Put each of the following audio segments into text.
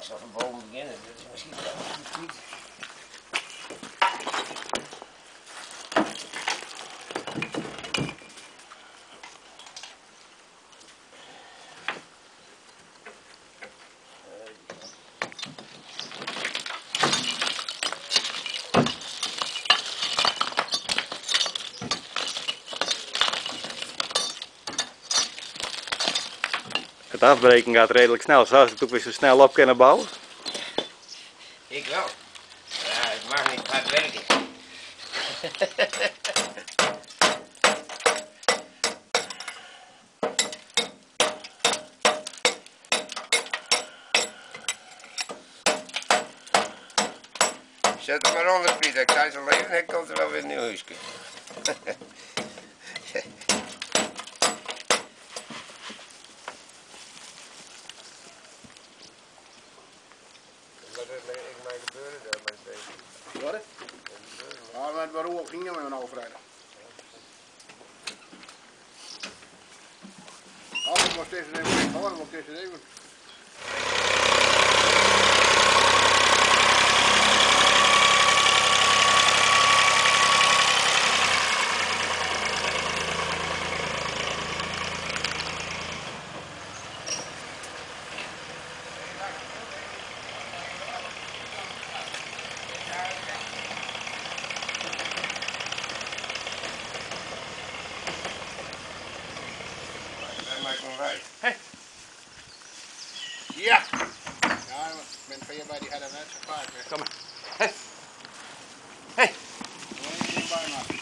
Ik zal van boven beginnen, dat is misschien wel goed. Het afbreken gaat redelijk snel. Zou ze het ook weer zo snel op kunnen bouwen? Ik wel. Ja, het mag niet hard werken. Zet hem maar onder, Piet. Ik kan zijn leven en komt er wel weer een nieuw huisje. Wat is er mij gebeuren daar met deze? Wat? Ja, maar waarom ging je met nou vrijdag? Altijd moest even even horen, want het is even. Daar maak ik me wijs. Ja! Ja, mijn veer bij die hadden net zo vaak. hè. Kom maar. Hey. Hey. Daar wil je niet bij maken.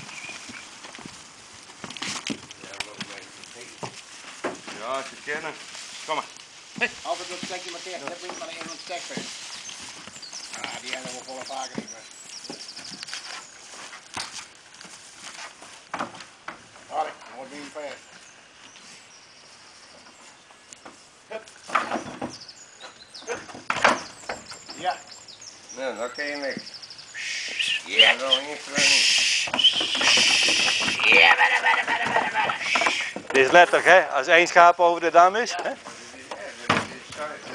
Ja, wat mij vergeten. Ja, ze kennen. Kom maar. Altijd dat stekje maar tegen, dat moet maar even een stek bij. Ah, die hadden we volle vaker niet meer. Allee, dan wordt niet vast. Hup. Hup. Ja. Nou, dan kun je niks. Ja. Dat wil niet Ja, Dit is letterlijk, hè? Als één schaap over de dam is. Hè? Dat is echt, dat is zuiver.